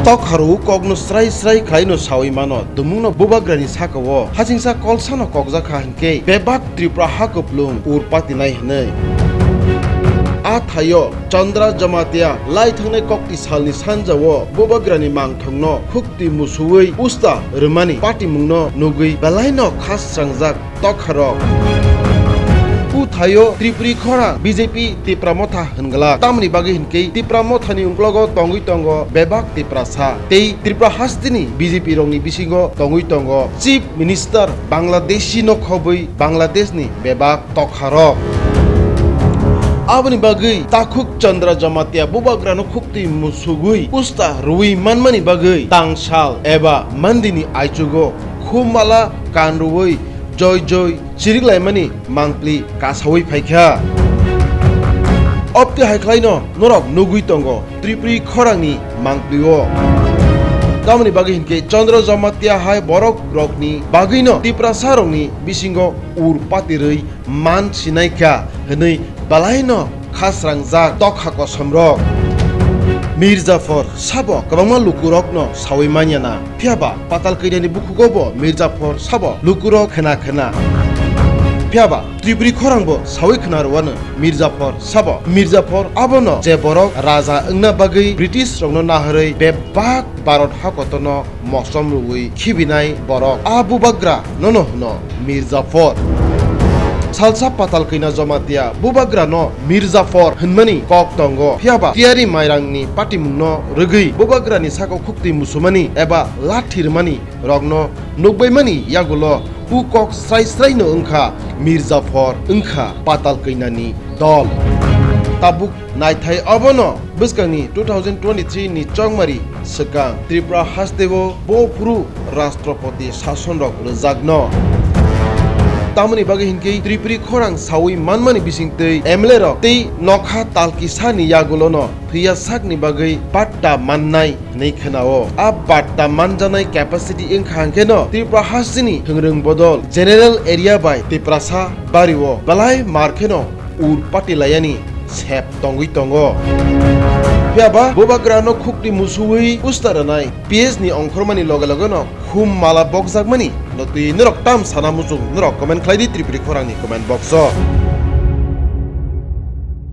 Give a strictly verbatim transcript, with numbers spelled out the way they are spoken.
Tokharok kokno srai srai khlaino sawi mano, dumungno bubagrani sakao hasingsa kolsano kokjakha hinkhe bebak Tripura ha kuplung ur patinai hinwi. A thaio Chandra Jamatia lai thangnai kokti salni sanjao bubagrani mangthongno khuktwi musuwi usta rwmani patimungno nugwi belaino khasrangjak tokharok. Puthaio Tripuri khorang B J P Tipra Motha hwnglak. Tamoni bagwi hinkhe Tipra Mothani ungklogo tongwi tongo bebak Tiprasa. Tei Tripura hasteni B J P rokni bisingo tongwi tongo Chief Minister Bangladeshi no khobwi Bangladeshni bebak tokharok. Aboni bagwi takhuk Chandra Jamatia bubagrano khuktwi musugwi usta rwui manmani bagwi tangsal eba mandini aichugo khumala kanrwui joi joi chiriklaimani mangpli kasaui phaikha. Obtwi hai khlaino norok nugwi tongo Tripuri khorangni mangplio. Tamoni bagwi hinkhe Chandra Jamatia hai borok rokni bagwino Tiprasa rokni bisingo ur patirwi man sinaikha hwnwi belaino khasrangjak tokha kosomrok. Mir Jafar sabo kwbangma lukurokno sawi manya na, phiyaba Patal Kainani bukhugo bo Mir Jafar sabo lukurok khna khna. Phiyaba Tripuri khorangbo sawi khna rwano Mir Jafar sabo. Mir Jafar abono je borok raja wngna bagwi British rokno naharwi bebak Bharat hakotorno mosom rwui khibinai borok. A bubagra nono hwno Mir Jafar. Salsa Patal Kaina Jamatia bubagra no Mir Jafar hwnmani kok tongo. Phiyaba tiyari mairangni patimungno rwgwi bubagrani sako khuktwi musumani eba lathi rwmani rokno nukbaimani yagulo u kok srai srai no wngkha Mir Jafar wngkha Patal Kainani dol. Tabuk naithai obono bwskangni two thousand twenty-three ni chongmari swkang Tripura hasteo bo phuru Rashtrapati sasonrok rwjakno. Tamoni bagwi hinkhe Tripuri khorang sawi manmani bisingtwi M L A rok tei nokha talkisani yagulono thwiya sakni bagwi batta mannai hwnwi khwnao. A batta manjanai capacity wngkha hwnkhe no Tripura hasteni thwngrwng bodol general area bai Tiprasa bario belai mar kheno ur pati layani sep tongwi tongo. Phiyaba bubagrano khukti musuwi usta rwnai P S ni ongkhormani loge loge no khum mala bokjakmani no twi norok tam sana muchung norok comment khlai di Tripuri khorangni comment box o.